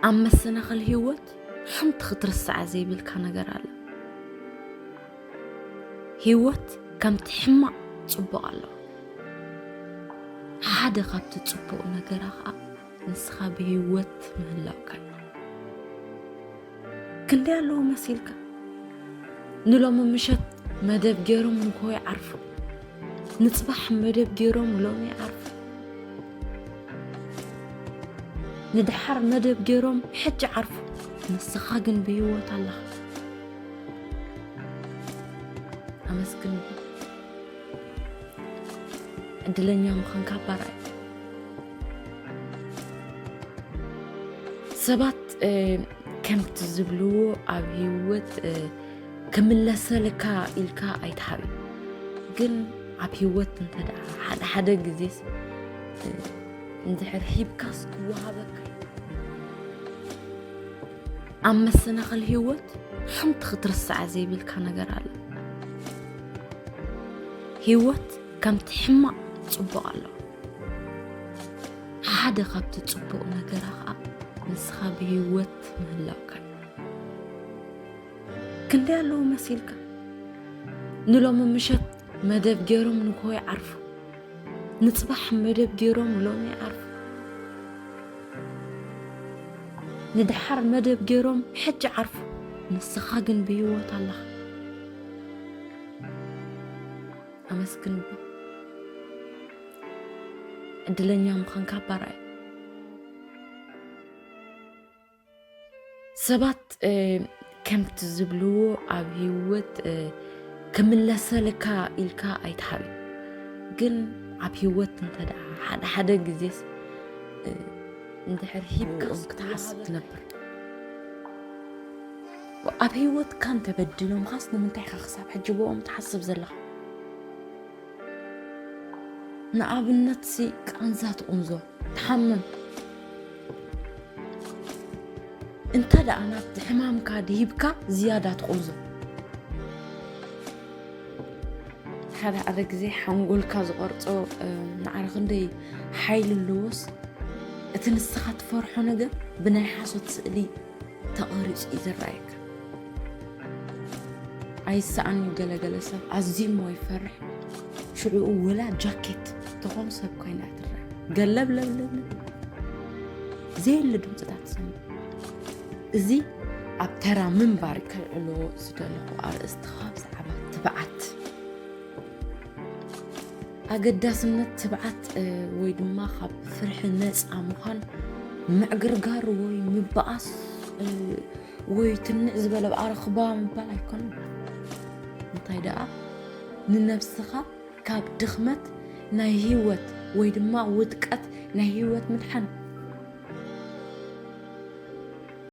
ኣብ መሰናኽል ህይወት ሓንቲ ክትርስዓ ዘይብልካ ነገር ኣለ። ህይወት ከምቲ ሕማቕ ጽቡቕ ኣለዋ። ሓደ ካብቲ ጽቡቕ ነገራ ኸኣ ንስኻ ብህይወት ምህላውካ እዩ። ክንደይ ኣለዉ መሲልካ? ንሎሚ ምሸት መደብ ገይሮም ንግሆ ይዓርፉ። ንጽባሕ መደብ ገይሮም ሎሚ ይዓርፉ። ንደሓር መደብ ገይሮም ሕጂ ይዓርፉ። ንስኻ ግን ብህይወት ኣለኻ። ኣመስግን። ዕድለኛ ምዃንካ ባራይ። ሰባት ከምቲ ዝብልዎ ኣብ ህይወት ክምለሰልካ ኢልካ ኣይትሃብ። ግን ኣብ ህይወት እንተ ደኣ ሓደ ሓደ ግዜስ እንድሕር ሂብካስ ክወሃበካ እዩ። ኣብ መሰናኽል ህይወት ሓንቲ ክትርስዓ ዘይብልካ ነገር ኣለ። ህይወት ከምቲ ሕማቕ ጽቡቕ ኣለዋ። ሓደ ካብቲ ጽቡቕ ነገራ ኸኣ ንስኻ ብህይወት ምህላውካ እዩ። ክንደይ ኣለዉ መሲልካ? ንሎሚ ምሸት መደብ ገይሮም ንግሆ ይዓርፉ። ንጽባሕ መደብ ገይሮም ሎሚ ይዓርፉ። ንደሓር መደብ ገይሮም ሕጂ ይዓርፉ። ንስኻ ግን ብህይወት ኣለኻ። ኣመስግን እባ። ዕድለኛ ምዃንካ ባራይ። ሰባት ከምቲ ዝብልዎ ኣብ ህይወት ክምለሰልካ ኢልካ ኣይትሃብ። ግን ኣብ ህይወት እንተ ደኣ ሓደ ሓደ ግዜስ እንድሕር ሂብካስ ክትሓስብ ትነብር። ኣብ ህይወትካ እንተበድሎምኻስ ንምንታይ ኢኻ ክሳብ ሕጂ ብኦም ትሓስብ ዘለኻ? ንኣብነትሲ ቃንዛ ትቑንዞ፣ ትሓምም። እንተ ደኣ ናብቲ ሕማምካ ድሂብካ ዝያዳ ትቑንዞ። ሓደ ሓደ ግዜ ሓንጎልካ ዝቐርጾ ማዕረ ክንደይ ሓይሊ ኣለዎስ፣ እቲ ንስኻ ትፈርሖ ነገር ብናይ ሓሶት ስእሊ ተቐሪጹ እዩ ዝረኣየካ። ኣይሰኣን እዩ ገለገለ ሰብ ኣዝዩ እሞ ይፈርሕ። ሽዑኡ ወላ ጃኬት ተኾኑ ሰብ ኮይና ትረአ። ገለብ ለብለብ ለብ። ዘየለ ድምፅታት ትሰምዕ። እዚ ኣብ ተራ ምንባር ከልዕሎ ዝደለኹ ኣርእስቲ ካብ ዛዕባ ትብዓት። ኣገዳስነት ትብዓት ወይ ድማ ካብ ፍርሒ ነፃ ምዃን ምዕግርጋር ወይ ምበኣስ ወይ ትንዕ ዝበለ ብኣረኽባ ምባል ኣይኮነን። እንታይ ደኣ ንነብስኻ ካብ ድኽመት ናይ ህይወት ወይ ድማ ውድቀት ናይ ህይወት ምድሓን